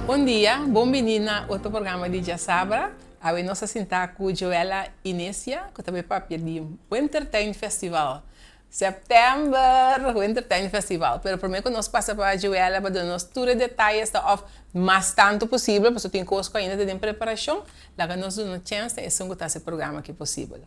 Bon dia, bon bini na otro programa di Djasabra. Awe nos a sinta ku Joella Inesia ku ta bai papia di Wintertuin Festival. September, Wintertuin Festival. Pero prome ku nos pasa pa Joella pa duna nos tur e detayes ta òf mas tantu posibel, pasobra tin kos ku ainda ta den preparashon, laga nos duna chèns na esun ku ta hasi e programa aki posibel.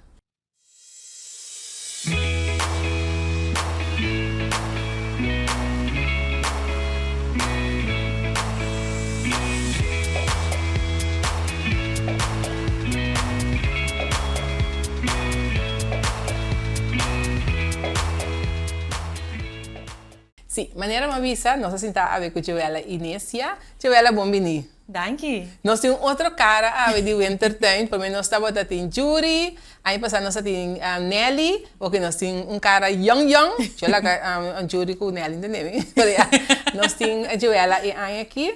Sí, manera mi a bisa, nos a sinta awe ku Joella Inesia. Joella, bon bini. Danki. Nos tin un otro kara awe di Wintertuin, prome nos tabata tin Jury, aña pasá nos a tin Nelly, oke nos tin un kara yong yong, yo laga Jury ku Nelly ntende mi, pero ya, nos tin Joella e aña aki.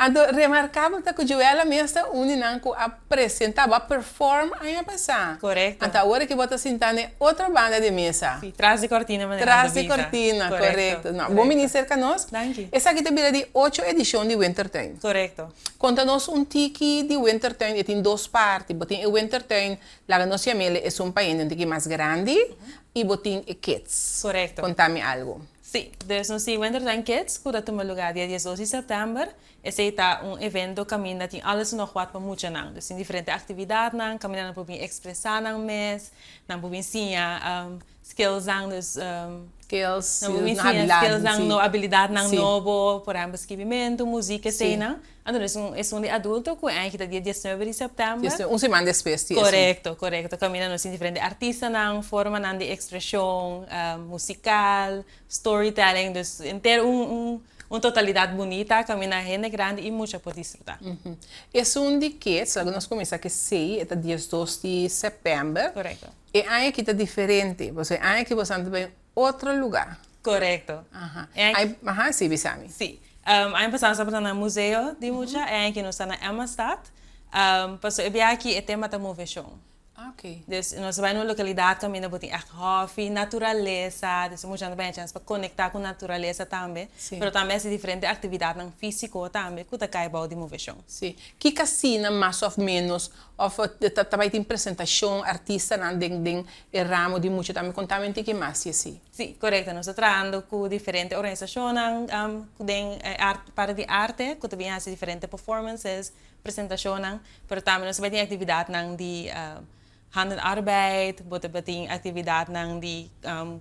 Anto remarkabel ta ku Joella mes ta un di nan ku a presentá, bo a perform aña pasá. Korekto. Anto awor aki bo ta sintá na e otro banda di mesa. Si, tras di kortina manera nan ta Tras di bisa. kortina, korekto. No, bo bini serka nos. Danki. Esaki ta bira di ocho edishon di Wintertuin. Korekto. Konta nos un tiki di Wintertuin, e tin dos parti. Bo tin e Wintertuin, laga nos yam'el esun pa hende un tiki mas grandi, i bo tin e kids. Korekto. Konta mi algu. Sí, dus nos tin Wintertime Kids ku ta tuma lugá dia diesdos di sèptèmber. Esei ta un evento kaminda tin alles en nog wat pa muchanan. Dus tin diferente aktividatnan kaminda nan por bin ekspresá nan mes, nan por bin siña skillsnan, dus Skills, nan por bin siña skillsnan no, abilidatnan nobo, por ehèmpel skibimentu, muzik, eseinan. Anto es un esun di adulto ku e ta dia diesnuebe di sèptèmber. Un siman despues di esun. Korekto, korekto. Kaminda nos tin diferente artistanan, formanan di ekspreshon, musikal, storytelling, dus henter un un un totalidat bunita kaminda hende grandi i mucha por disfrutá. Esun di kids, laga nos kuminsá ku esei, e ta diesdos di sèptèmber. Korekto. E aña aki ta diferente, pasobra e aña aki boso ta bai Otro lugar. Korekto. Aha. Ai, aha, si, bisa mi. Si. Aña pasado nos tabata na Museo di Mucha, e aña aki nos ta na Emmastad. Pasobra e biaha aki e tema ta moveshon. Ah, oké. Dus nos ta bai na un lokalidat kaminda bo tin ègt hòfi, naturalesa, dus e muchanan ta bai e chèns pa konektá ku naturalesa tambe. Si. Pero tambe hasi diferente aktividatnan físiko tambe ku ta kai bou di moveshon. Si. Kiko asina mas òf ménos òf ta bai tin presentashon, artistanan den den E ramo di mucha tambe konta mi un tiki mas si esei. Sí, korekto. Nos ta trahando ku diferente organisashonnan ku den e art parti di arte ku ta bin hasi diferente performances, presentashonnan, pero tambe nos ta bai tin aktividatnan di handenarbeid, bo ta bai tin aktividatnan di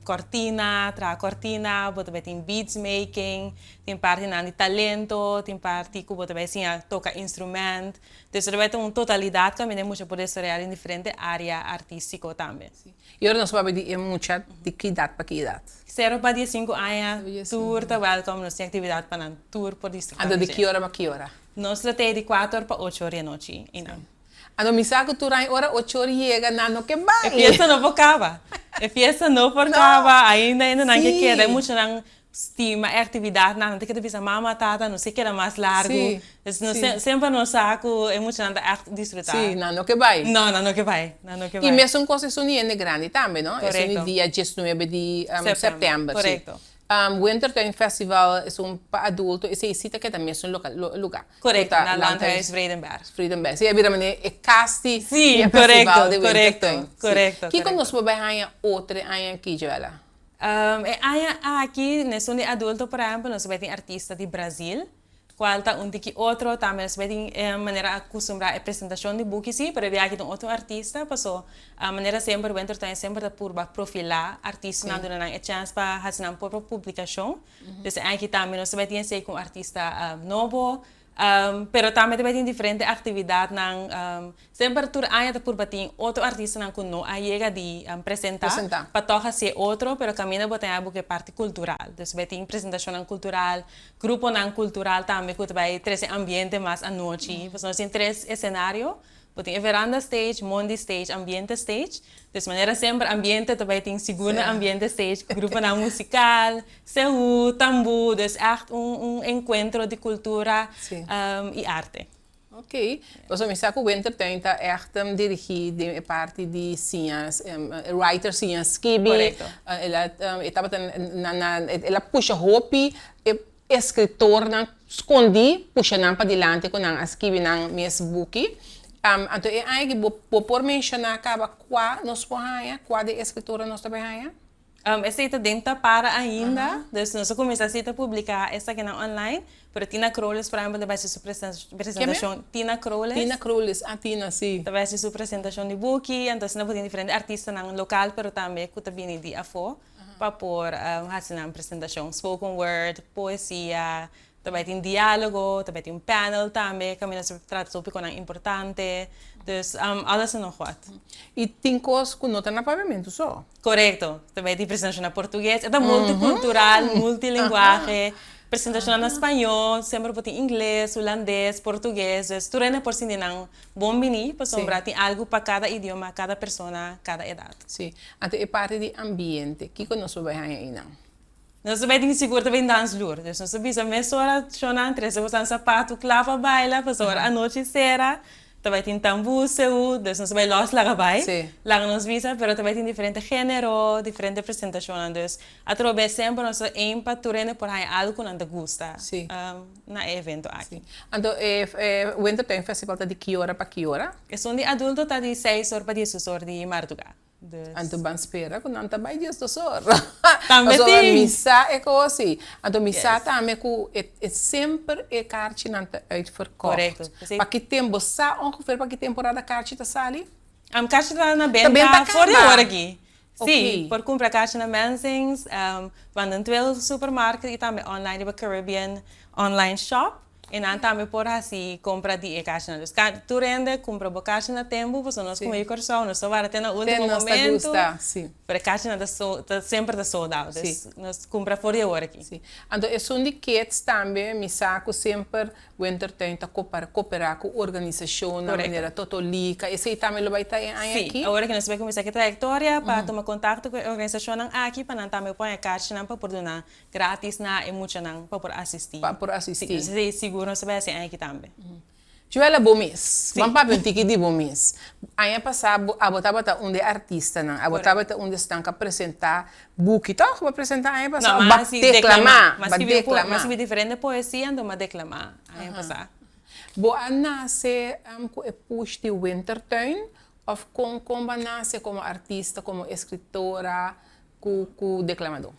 kòrtina, traha kòrtina, bo ta bai tin beads making, tin partinan di talento, tin parti ku bo ta bai siña toka instrument. Entonces ta bai ta un totalidat kaminda e mucha por desaroyá den diferente área artístiko tambe. Sí. I ora nos papia di e mucha, di ki edat pa ki edat? Sero pa diesinku aña, tur ta wèlkòm, nos tin aktividat pa nan tur por disfrutá Anto di di dje. ki ora pa ki ora? Nos lo tei di kuater pa ocho or di anochi einan. Anto mi sa ku tur aña ora ocho or yega nan no ke bai. E fiesta no por kaba. E fiesta no por kaba, ainda hende nan ke keda, e muchanan Stima e actividadnan, nan ta keda bisa mama, tata, nos ke keda mas largu. Sí, Dus nos sí. semper nos sa ku e muchanan ta ègt disfrutá. Sí, nan no ke bai. No, nan no ke bai, nan no ke I bai. mesun kos esun di hende grandi tambe, no? Esun di Korekto. dia diesnuebe di Sèptèmber, sèptèmber, sí. korekto. Wintertuin Festival esun pa adulto, esei sí ta keda mesun loka, lugá. Ku Korekto, ta na Landhuis Landhuis Vredenberg. Vredenberg. Sí, a bira manera e kas di Sí, di e festival korekto, di korekto, Wintertuin. Sí. korekto, Kiko korekto. nos por bai haña otro aña aki, Joella? E aña aki, na esun di adulto por ehempel, nos bai tin artista di Brazil, cual ta un tiki otro, tambe nos bai tin e manera acostumbrá e presentacion di buki si, pero e biaha aki ta un otro artista, paso manera semper Wintertuin semper ta purba profilá artistanan, duna nan e chance pa haci nan propio publicacion. Dus e aña aki tambe nos ta bai tin esey cu un artista nobo, Pero tambe ta bai tin diferente actividadnan. Semper tur aña ta purba tin otro artistanan cu no a yega di presenta pa toch hacié otro, pero caminda bo ta haña bo cu e parti cultural. Dus bai tin presentacionnan cultural, gruponan cultural tambe cu ta bai trece ambiente mas anochi. Pasobra nos tin tres escenario, bo tin e veranda stage, mondi stage, ambiente stage. Dus manera semper ambiente ta bai tin sigur na ambiente stage, gruponan musical, Seú, tambú, dus ègt un un enkuentro di kultura i arte. Ok, pasobra mi sa ku Wintertuin ta ègt dirigí den e parti di siña, writer siña skibi. Korekto. El a e tabata na na el a pusha hopi e. eskritornan skondí pusha nan padilanti ku nan a skibi nan mes buki. Anto e aña aki bo bo por menshoná kaba kua nos por haña, kua di e eskritornan nos ta bai haña? Esei ta den tapara ainda, dus nos a kuminsá si ta publiká esakinan online, pero Tina Krolis por ehèmpel ta bai hasi su presentashon, Tina Krolis. Tina Krolis, ah Tina, si. Ta bai hasi su presentashon di buki, anto asina bo tin diferente artistanan lokal pero tambe ku ta bini di afó pa por hasi nan presentashon, spoken word, poesia, Ta bai tin diálogo, ta bai tin un panel tambe kaminda nos ta trata tópikonan importante. Dus alles en nog wat. I tin kos ku no ta na papiamentu so. Korekto. Ta bai tin presentashon na portugues. E ta multikultural, multilinguahe. Presentashonnan na spañó, semper por tin ingles, hulandes, portugues. Dus tur hende por sinti nan bon biní pasobra tin algu pa kada idioma, kada persona, kada edat. Sí. Anto e parti di ambiente, kiko nos por bai haña einan? Nos ta bai tin sigur ta bin dansvloer. Dus nos ta bisa mesora shownan trese boso nan sapatu kla pa baila pasobra anochi sera ta bai tin tambú, seú, dus nos ta bai lòs laga bai, laga nos bisa, pero ta bai tin diferente género, diferente presentashonnan. Dus atrobe semper nos ta aim pa tur hende por haña algu ku nan ta gusta na e evento aki. Anto e Wintertuin Festival ta di ki ora pa ki ora? Esun di adulto ta di seis or pa diesdos or di mardugá. Dus. Anto ban spera ku nan ta bai diesdos or. Tambe Pasobra tin. mi sa e kos si. Anto mi sa Yes. tambe ku e e semper e karchinan ta uitverkocht. Korekto. P'esei. Pa ki tempo, bo sa ongeveer pa ki temporada karchi ta sali? Karchi ta na Ta benta benta for di kaba? ora aki. Ok. Si, por kumpra karchi na Mensing's, Van den Tweel Supermarket i tambe online riba Caribbean Online Shop. E nan tambe por hasi kompra di e kashanan. Dus ka tur hende kumpra bo kasha na tempu pasobra nos kuma yu Kòrsou nos ta warda te na Te ultimo nos ta momento. gusta, si. Pero e kashanan ta so ta semper ta sold out. Si. Dus nos kumpra for di awor aki. Si. Anto esun di kids tambe mi sa ku semper Wintertuin ta kopar koperá ku organisashonnan Korekto. manera Totolika. Esei tambe lo bai ta e aña Si. aki? Awor aki nos ta bai kuminsá ku e trayektoria pa tuma kontakto ku e organisashonnan aki pa nan tambe pon e kashanan pa por duna Gratis na e muchanan pa por asisti. Pa por asisti. Si, sigur nos ta bai hasi aña aki tambe. Joella, bo mes. Ban papia un tiki di bo mes. Aña pasá bo abo tabata un di e artistanan. Abo tabata un di esnan ku a presentá buki, tòg? Bo a presentá aña pasá? No, Bo a mi a hasi deklamá. deklamá. Bo a Mi a skibi deklamá. mi a skibi diferente poesia, anto mi a deklamá aña pasá. Bo a nase ku e push di Wintertuin òf kon kon bo a nase komo artista, komo eskritora, ku ku deklamadó?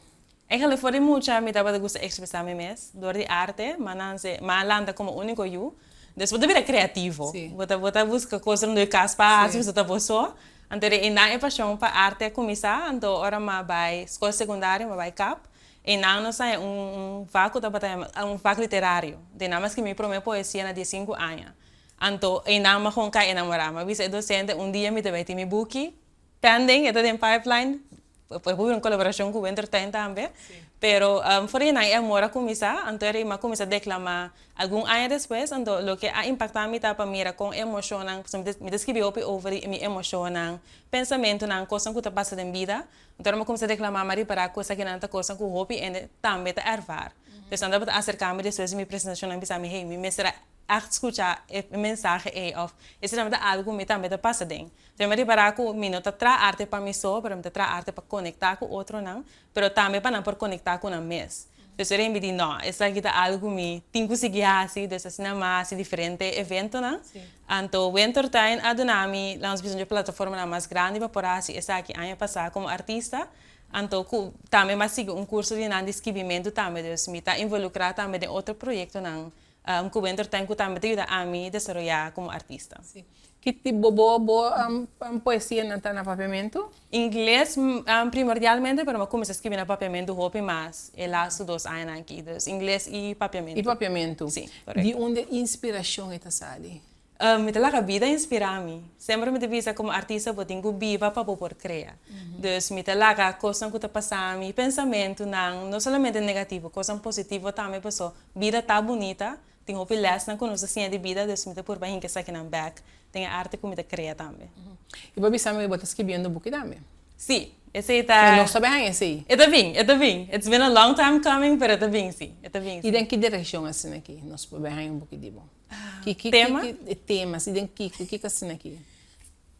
Eigenlijk for di mucha mi tabata gusta expresa mi mes door di arte, ma nan se ma a lanta como unico yu, dus bo ta bira creativo, bo ta bo ta busca cos rond di cas pa haci pasobra ta bo so, anto di einan e pasion pa arte a cuminsa, anto ora mi a bay scol secundario mi a bay cap, einan nos haña un un vak cu tabata yama un vak literario, di einan mi a scribi mi prome poesia na diesinku aña, anto einan mi a con cay enamora, mi a bisa e docente un dia mi ta bay tin mi buki, Pending, e ta den pipeline, por por un kolaborashon ku Wintertuin tambe. Pero for di nan e amor a kuminsá, anto e rima a kuminsá deklamá algun aña despues, anto loke a impaktá mi ta pa mira kon emoshonnan, pasobra mi ta skibi hopi over di mi emoshonnan, pensamentunan, kosnan ku ta pasa den bida. Anto ora mi a kuminsá deklamá mi a ripará ku esakinan ta kosnan ku hopi hende tambe ta ervaar. Dus nan tabata aserká mi despues di mi presentashonnan bisa mi, hey, mi mester a ègt skucha e mensahe ei òf esei tambe ta algu ku mi tambe ta pasa den. Te mi ripará ku mi no ta traha arte pa mi so, pero mi ta traha arte pa konektá ku otronan, pero tambe pa nan por konektá ku nan mes. Dus ora mi di, no, esaki ta algu ku mi tin ku sigui hasi, dus asina mi a hasi diferente eventonan. Anto Wintertuin a duna mi, laga nos bisa, un plataformanan mas grandi pa por hasi esaki aña pasá komo artista. Anto ku tambe mi a sigui un kurso di nan di skibimentu tambe, dus mi ta involukrá tambe den otro proyektonan ku Wintertuin ku tambe ta yuda ami desaroyá komo artista. Ki tipo bo bo poesianan ta na papiamentu? Ingles primordialmente, pero mi a kuminsá skibi na papiamentu hopi mas e lastu dos añanan aki. Dus ingles i papiamentu. I papiamentu. Si, korekto. Di unda e inspirashon e ta sali? Mi ta laga bida inspirá mi. Semper mi ta bisa komo artista bo tin ku biba pa bo por krea. Dus mi ta laga kosnan ku ta pasa mi, pensamentunan, no solamente negativo, kosnan positivo tambe paso bida ta bunita. Tin hopi lèsnan ku nos a siña di bida, dus mi ta purba hinka esakinan bèk den e arte ku mi ta krea tambe. I bo bisa mi ku bo ta skibiendo buki tambe? Sí, esei ta. Pero nos ta bai haña esei? E ta bin, e ta bin. It's been a long time coming, pero e ta bin sí, e ta bin sí. I den ki direkshon asina aki nos por bai haña un buki di bo? Ki, ki, Tema? ki, ki tema, sí, den kiko, kiko asina aki?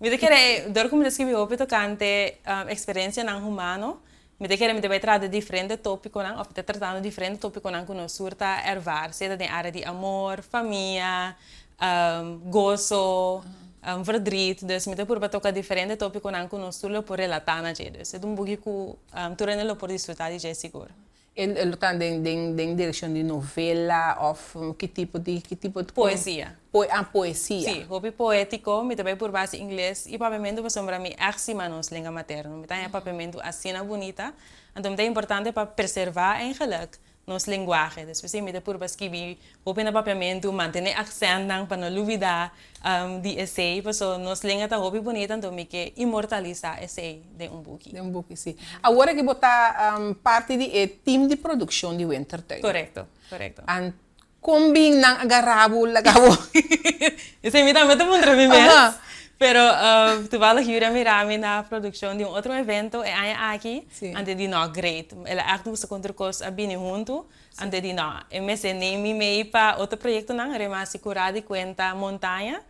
Mi ta kere, dor ku mi ta skibi hopi tokante eksperensianan humano. Mi ta kere mi ta bai trata diferente tópikonan òf mi ta tratando diferente tópikonan ku nos tur ta ervaar, sea ta den área di amor, famia, goso, verdriet. Dus mi ta purba toka diferente tópikonan ku nos tur lo por relatá na dje. Dus e ta un buki ku tur hende lo por disfrutá di dje sigur. E lo ta den den den direccion di novela of ki tipo di ki tipo di Poesia. Poe ah poesia. Sí, hopi poético. Mi ta bay purba haci ingles y papiamentu pasobra mi echt stima nos lenga materno. Mi ta haña papiamentu asina bunita. Anto mi ta importante pa preserva eigenlijk nos lenguahe. Despues mi ta purba skibi hopi na papiamentu, mantene accentnan pa no lubida di esey. Paso nos lenga ta hopi bunita anto mi ke inmortalisa esey den un buki. Den un buki, si. Awor aki bo ta parti di e team di produccion di Wintertuin. Correcto, correcto. An con bin nan a gara bo laga bo? Esey mi tambe ta puntra mi mes. Pero toevallig Yuri a mira mi na produccion di un otro evento e aña aki. Anto e di no, great. El a echt gusta con tur cos a bini hunto. Anto di no, e mester neem mi mee pa otro proyectonan, Remasi Curá di Cuenta Montaña.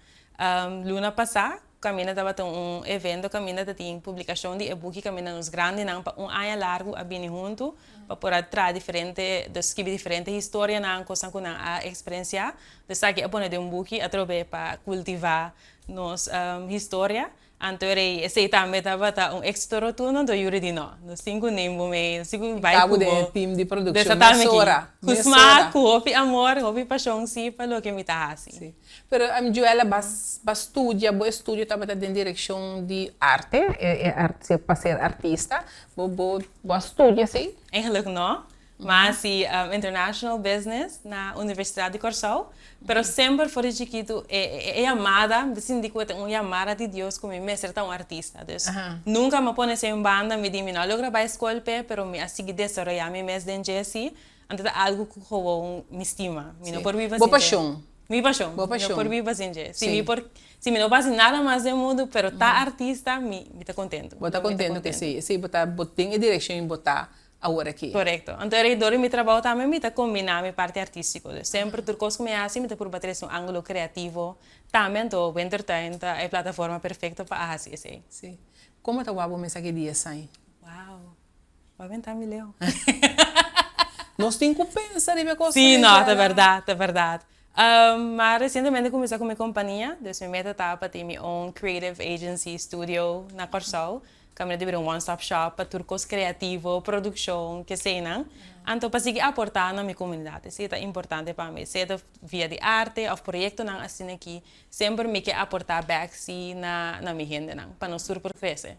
Luna pasá caminda tabata un evento caminda ta tin publicacion di e buki caminda nos grandinan pa un aña largo a bini hunto pa por a traha diferente, dus skibi diferente historianan, cosnan cu nan a experiencia. Dus esaki a pone den un buki atrobe pa cultiva nos historia. Anto rei, esei tambe tabata un éxito rotundo, anto Yuri di no, nos tin cu neem bo mee, nos tin cu bai Cabo cu den bo. e team di produccion Desatame aki. mesora, Cu mesora. smaak, cu hopi amor, hopi pasion si pa loke mi ta haci. Si. Pero Joella ba ba studia, bo estudio tabata den direccion di arte, e e art pa ser artista, bo bo bo a studia esei? Eigenlijk no. Mi a hasi International Business na Universidat di Kòrsou, pero semper for di chikitu e yamada, mi ta sinti ku e ta un yamada di Dios ku mi mester ta un artista. Dus nunka mi a pone esei un banda, mi di mi no a logra bai skol p'e, pero mi a sigui desaroyá mi mes den dje si, anto ta algu ku gewoon mi stima, mi no por biba sin dje. Bo pashon. Mi pashon, Bo mi no pashon. por biba sin dje. Si Sí. mi por, si mi no por hasi nada mas den mundu, pero ta artista, mi mi ta kontentu. Bo ta Mi ta kontentu ku kontentu. esei, esei bo ta, bo tin e direkshon i bo ta awor aki. Korekto. Anto e dor di mi trabou tambe mi ta kombiná mi parti artístiko. Dus semper tur kos ku mi hasi mi ta purba trese un ángulo kreativo tambe. Anto Wintertuin ta e plataforma perfekto pa a hasi esei. Sí. Komo ta wak bo mes aki di esei? Wow. Bo a benta mi leu. Nos tin ku pensa riba e kos Sí, no, ta bèrdat, ta bèrdat. Ma resientemente kuminsá ku mi kompania, dus mi meta ta pa tin mi own creative agency studio na Kòrsou. Kaminda di bira un one stop shop pa tur kos kreativo, produkshon, keseinan. Anto pa sigui aportá na mi komunidat. Esei ta importante pa mi. Sea ta via di arte òf proyektonan asina aki, semper mi ke aportá bèk si na na mi hendenan pa nos tur por krese.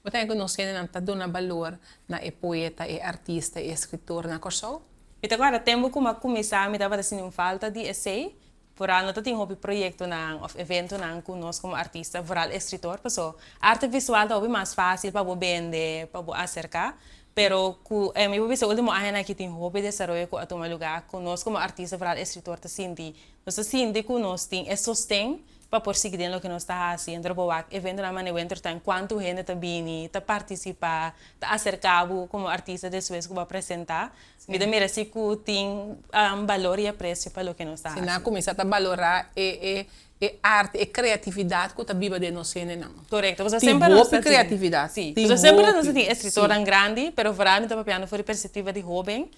Bo ta haña ku nos hendenan ta duna balor na e poeta, e artista, e eskritor na Kòrsou? Mi ta kòrda tempu ku mi a kuminsá mi tabata sinti un falta di esei. Vooral no ta tin hopi proyectonan of eventonan cu nos como artista, vooral escritor, paso arte visual ta hopi mas facil pa bo bende, pa bo acerca, pero cu mi por bisa ultimo añanan aki tin hopi desaroyo cu a tuma lugar cu nos como artista, vooral escritor ta sinti, nos ta sinti cu nos tin e sosten pa por sigui den loke nos ta haci, entor bo wak eventonan manera Wintertuin cuanto hende ta bini, ta participa, ta acerca bo como artista despues cu bo a presenta, Mi ta mira si ku tin balor i apresio pa loke nos ta Si nan a hasi. kuminsá ta balorá e e e arte, e kreatividat ku ta biba den nos hendenan. Korekto, pasobra Tin semper nos hopi ta tin. kreatividat, Si, tin pasobra semper nos ta hopi, tin si. eskritornan grandi, pero vooral mi ta papiando for di perspektiva di hóben.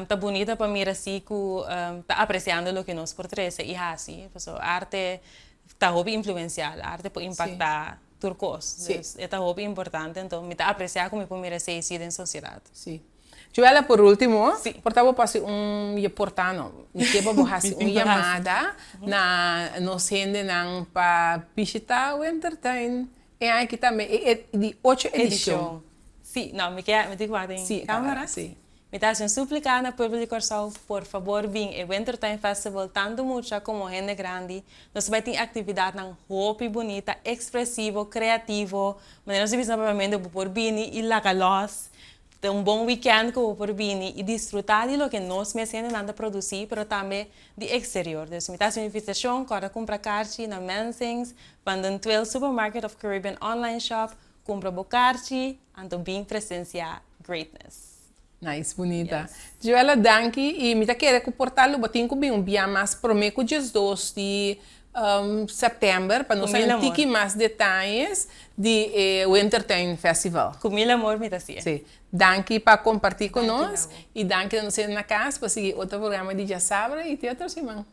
Ta bunita pa mira si ku ta apresiando loke nos por trese i hasi, pasobra arte ta hopi influensial, arte por Si. impaktá tur kos. Si. Dus e ta hopi importante, anto mi ta apresiá ku mi por mira esei si den sosiedat. Si. Joella, por ultimo, Sí. por ta bo por hasi un, je por ta no, mi ke pa bo hasi un yamada na nos hendenan pa bishita Wintertuin e aña aki tambe, e e di ocho edishon. Edishon. Sí, no, mi ke, mi tin ku wak den Sí, kamera. sí. Mi ta hasi un súplika na pueblo di Kòrsou, por fabor bin e Wintertuin Festival, tantu mucha komo hende grandi. Nos ta bai tin aktividatnan hopi bunita, ekspresivo, kreativo, manera nos ta bisa na papiamentu, bo por bini i laga lòs. Ta un bon weekend ku bo por bini i disfrutá di loke nos mes hendenan ta produsí, pero tambe di eksterior. Dus mi ta hasi un invitashon, kòrda kumpra karchi na Mensing's, Van den Tweel Supermarket òf Caribbean Online Shop, kumpra bo karchi, anto bin presensiá greatness. Nice, bunita. Joella, danki i mi ta kere ku por ta lo bo tin ku bin un bia mas promé ku diesdos di. Sèptèmber pa nos haña un tiki mas detayes di e Wintertuin Festival. Ku mil amor mi ta hasié. Sí. Danki pa kompartí ku nos i danki na nos hende na kas pa sigui otro programa di Djasabra i te otro siman.